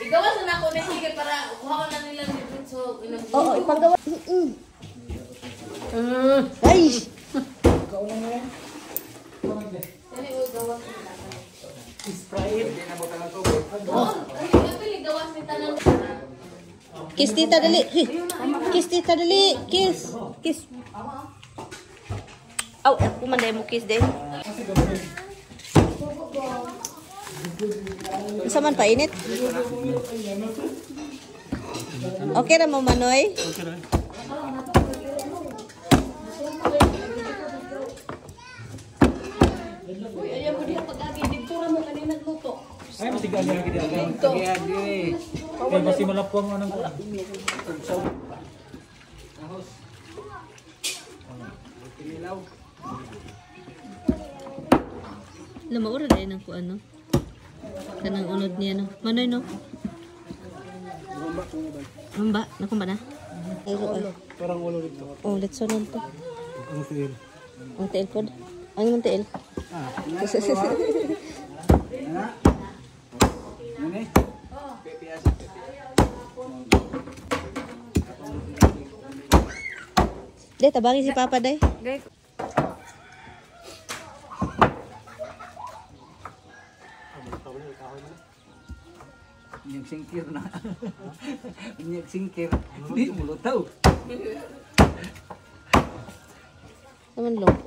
Igawas na ako ni sige para kuha na nila dito. Oo, ipagawa. Ay! Kiss tita dali. Kiss tita dali. Kiss. Kiss. Aw, ako man dai mo kiss day. Isa man painit. Okay ra mo Manoy? Okay ra. Uy, ayaw mo diha pag-agi dito ra mo kanina nagluto. Ay, masigaan niya gid ang dito. Kay basi malapwang anang kuan. Lamaura dai nang kuan no. Kanang unod niya no. Manoy no. Rumba, nakumba na. Parang ulo dito. Oh, let's on to. Ang tiil. Ang tiil pod. Ang imong tiil. Ah. Dai tabangi si Papa dai. Yung singkir na. Yung singkir. Hindi mo lutaw. Naman long.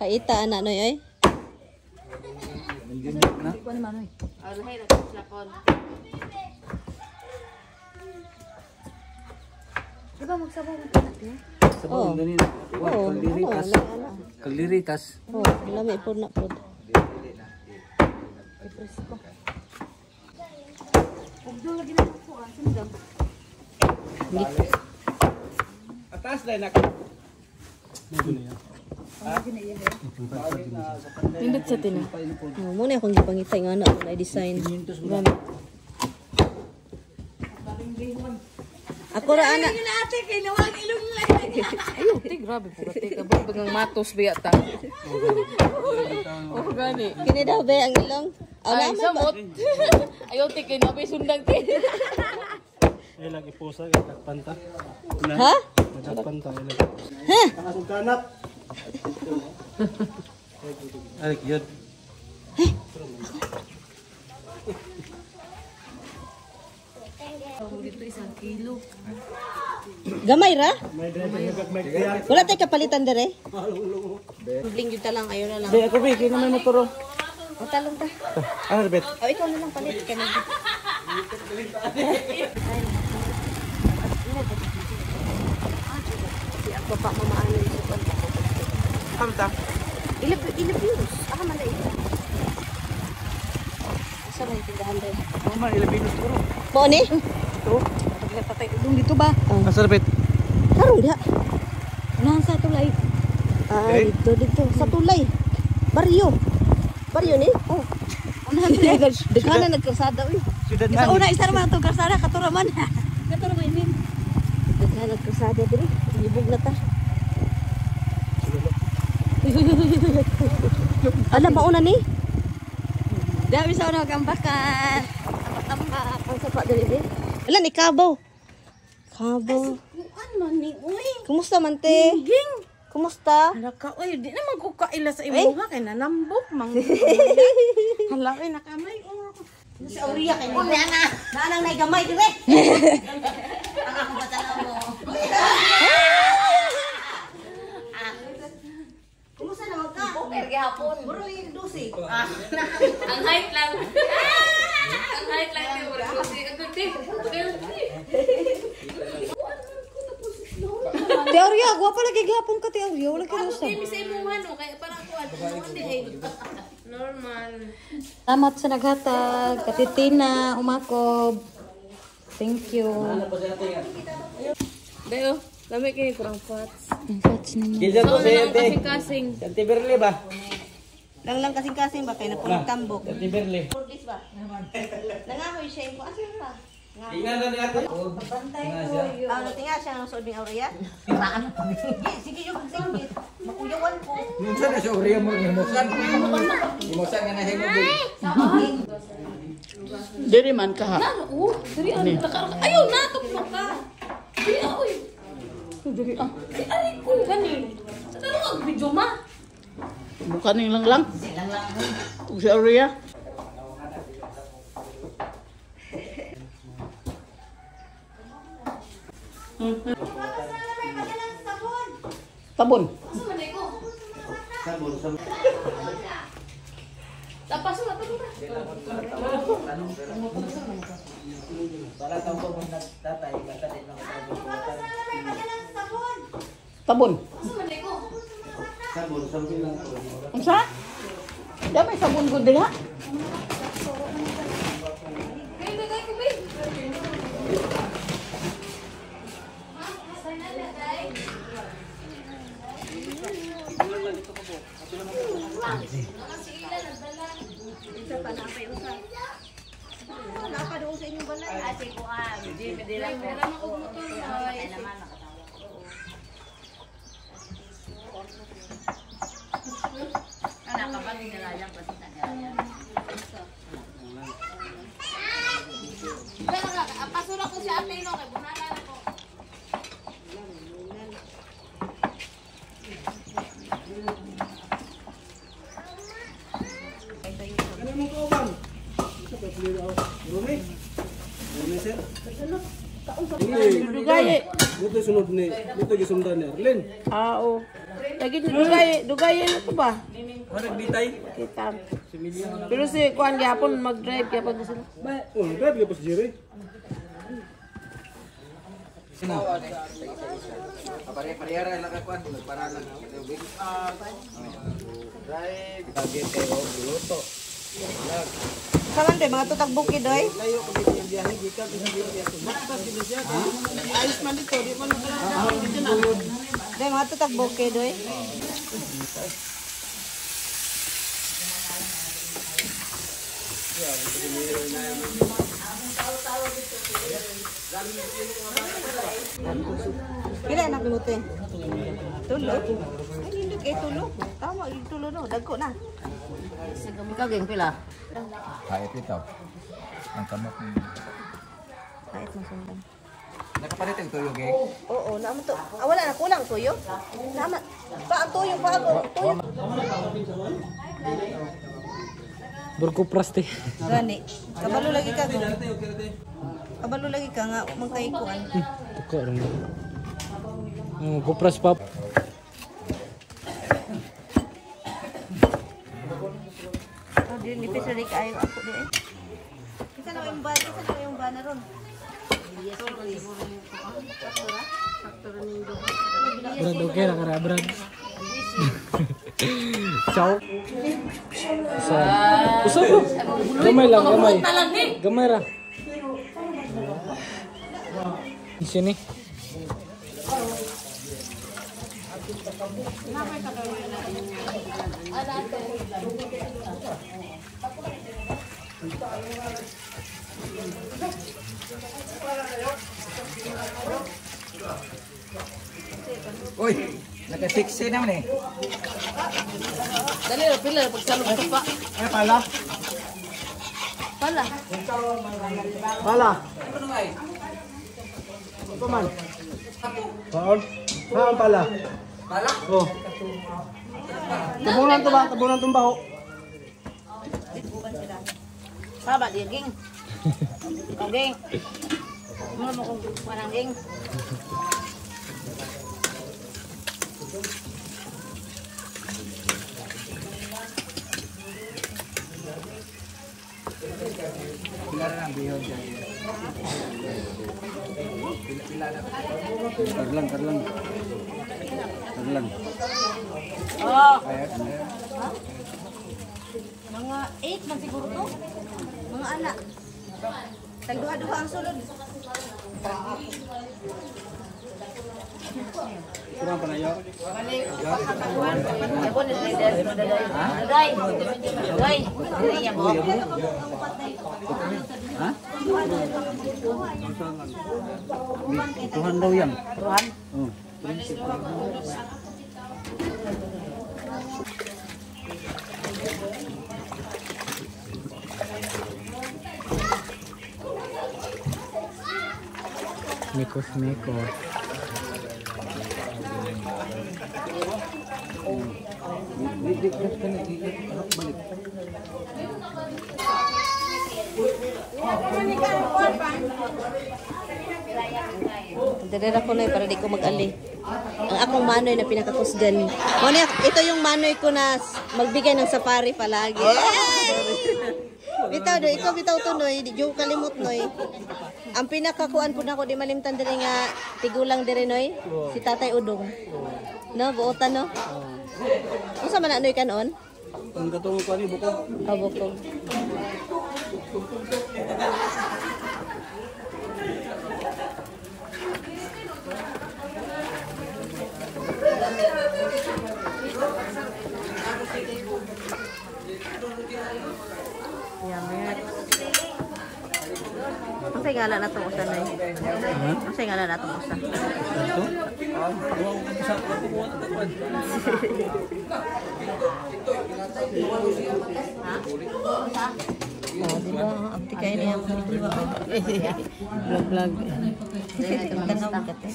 Kaita anak noy oy. Na. Lahi ra lakon. Di ba magsabaw mo natin? Sabaw na nila. Oo, Kaliritas. Kaliritas. Oh, lami pod na pod. Atas dahil nak. Nindot sa tina. Oh, mo na akong gipangita nga anak na design. Ako ra ana. Ate, kay nawag ilong lang. Ayo, te grabe po ka te ka bagang matos biya ta. Oh, gani. Kini daw be ang ilong. Ay, Aw, naman ba? samot. Ayaw te kay nabi sundang te. Ay lang ipusa itakpanta. Ha? Itakpanta ilang. Ha? Kanap. Ay, yun. Dito 1 kilo. Gamay ra? May driver nga may kaya. Wala tay kapalitan dire. Bling yun ta lang ayo na lang. Be, ako be, kaya naman motor. O talong ta. Ah, bet. O ikaw na lang palit kay na. Si ako pa mamaano yung kuan. Kamta. Ilab ilabius. Aka man dai. Asa man tindahan dai? Mama, ilabinos ko. Mo ni? Ito. Paglatatay ilong dito ba? Asa bet? Karong diha. Unahan sa tulay. Ah, dito dito sa tulay. Baryo. Baryo ni? Oh. Unahan tulay. Daghan na nagkarsada uy. Siyudad Sa una isa naman itong karsada katuraman. Katuraman ini. Daghan nagkarsada diri. Ibog na ta. Ala mauna ni? Dami sa una gambakan. Tambak-tambak. Ang sapa diri di. Ala ni kabaw. Kabaw. Kuan man ni uy. Kumusta man te? Ging. Kumusta? Hala ka uy, di naman ko kaila sa imuha kay nanambok mang. Hala uy nakamay oh. Si Aurea kay mo. Ana. Naanang nay gamay dire. Ang ako batala mo. Kumusta naman ka? Poker gihapon. Muro yung 12. Ang height lang. Ang height lang te mura ko si ako te. Te Aurea, gwapa lagi gihapon ka te Aurea, wala kay Ako kay sa imuha no kay para ako ano hindi ay normal. Salamat sa naghatag, Katitina, Umakob. Thank you. Dayo, lami kay kurang fats. Ang fats naman. Kilda ko So, sa na lang ate. kasing-kasing. Santi Berle ba? Lang lang kasing-kasing ba kay napunod tambok. Santi Berle. Burgis ba? Nangahoy siya yung asa pa. Tingnan na niya ate. Pabantay ko. Ah, natinga siya ang suod ni Aurea. Sige, yung singgit. Makuyawan ko. Minsan na siya Aurea mo himusan. Himusan nga na himo. Diri man ka ha. Nano, diri ano ayaw na tuplok ka. Diri ah, oy. Diri ah. Di ay ko gani. Sa tanong video ma. Bukan ning lang lang. Ug si Aurea. Tabon. Asa man ko? Sabon, sabon. Tapas na to ba? Para tao ko kung nagtatay, basta din ako tabon. Tabon. Asa man ko? Sabon, sabon lang ko. Unsa? Damay sabon ko diha. Kay dagay ko babe. Napa doon sa inyong balay. Pasura ko si ate no kay bunala na ko. Ano mong kauban? Ito pa sila ako. Rumi? Rumi sir? Dugay. Dito sunod ni, dito gisundan ni Arlene. Ah, oo. Lagi dugay, dugay na to ba? Marag bitay. Kita. Pero si Kuan gihapon mag-drive gyapon ko sila. Oh, drive gyapon si Jerry. Pare-parehara lang ka kuan, para lang. Drive. Kage kayo luto. Saman be, mga tutag bukid oy. Ayos man dito, di man Be, mga tutag bukid oy. Pila anak mo te? Tulo. Ay, hindi kay tulo. Tama, yung tulo no. Dagko na. Ikaw ging pila. Kahit ito. Ang kamot ni. Kahit mo sundan. Nakapalit ang tuyo, gay. Oo, naman to. Ah, wala na kulang tuyo. Naman. Pa ang tuyo pa ako. Tuyo. Burko praste. Gani. Kabalo lagi ka. Kabalo lagi ka nga mangkay kuan. Tuka ron. Kupras pa. Oh, di nipis na kaayo ako di eh. Kinsa na yung ba, kinsa na yung ba na ron? Brad, okay na kara, Brad. Ciao. Usa. Usa bro. Gamay lang, gamay. Gamay ra. Sini. Uy, naka-sexy naman eh. Dali ra pila pagsalog ka pa. Ay, pala. Pala. Pala. Ito man. Paon? Paon pala. Pala? Oh. Tabunan to ba? Tabunan tong baho. Saba di ging. Okay. Mo mo kung parang ging. Pila na ang bihon dyan. Pila na. Karlang, karlang. Karlang. Oh. Ayan, ayan. Mga 8 man siguro to. Mga anak. Tagduha-duha ang sulod. Kurang pa na yun. Ako ni Dugay. Dugay. Dugay. Dili niya mo. Ha? Tuhan daw yan. Tuhan? Oh. Mikos mikos. Dere ko na para di ko mag-ali. Ang akong manoy na pinakakusgan. Manoy, ito yung manoy ko na magbigay ng safari palagi. Bitaw do, ikaw bitaw to noy, di yung kalimot noy. Ang pinakakuan pud nako di malimtan diri nga tigulang diri noy, si Tatay Udong. No, buotan no. Unsa man na noy kanon? Ang katong ko ni bukog. Oh, bukog. Unsay ngalan natong usa nay? Unsay ngalan natong usa? Ito? Ah, sa kuwan. Oh, di ba? Abti kayo niya ang video. Vlog vlog. Tanaw ka te.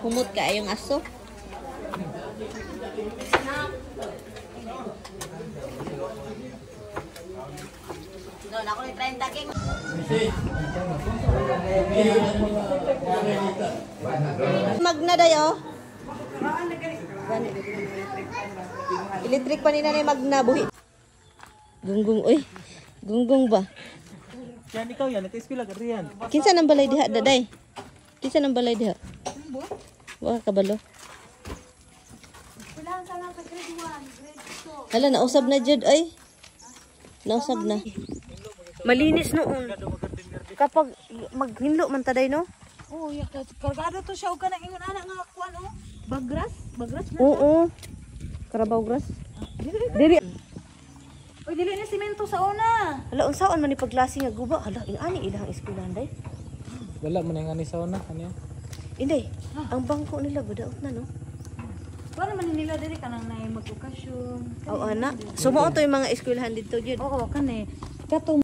Humot ka yung aso. No, na ako ni 30 king. Magna dayo. Gani. Electric pa ni nanay magna buhi. Gunggong oy. Gunggong ba? Yan ikaw yan, naka-eskwela ka riyan. Kinsa nang balay diha daday? Kinsa nang balay diha? Wa ka kabalo. Hala nausab na jud oy. Nausab na. Malinis noon. Kapag maghinlo man taday no? Oh, ya kargado to siya og kanang ingon ana nga kuan oh. Bagras, bagras na. Oo. Carabao grass. Diri. Oy, dili na semento sa una. Hala unsaon man ni paglasi nga guba? Hala ingani ilang eskwelahan day. Wala man ang ani sa una, ano yan? Inday, ang bangko nila budaot na no. Kuan man nila diri kanang nay mag-okasyon. Oo ana. So mao to yung mga eskwelahan dito jud. Oo, kani. Kato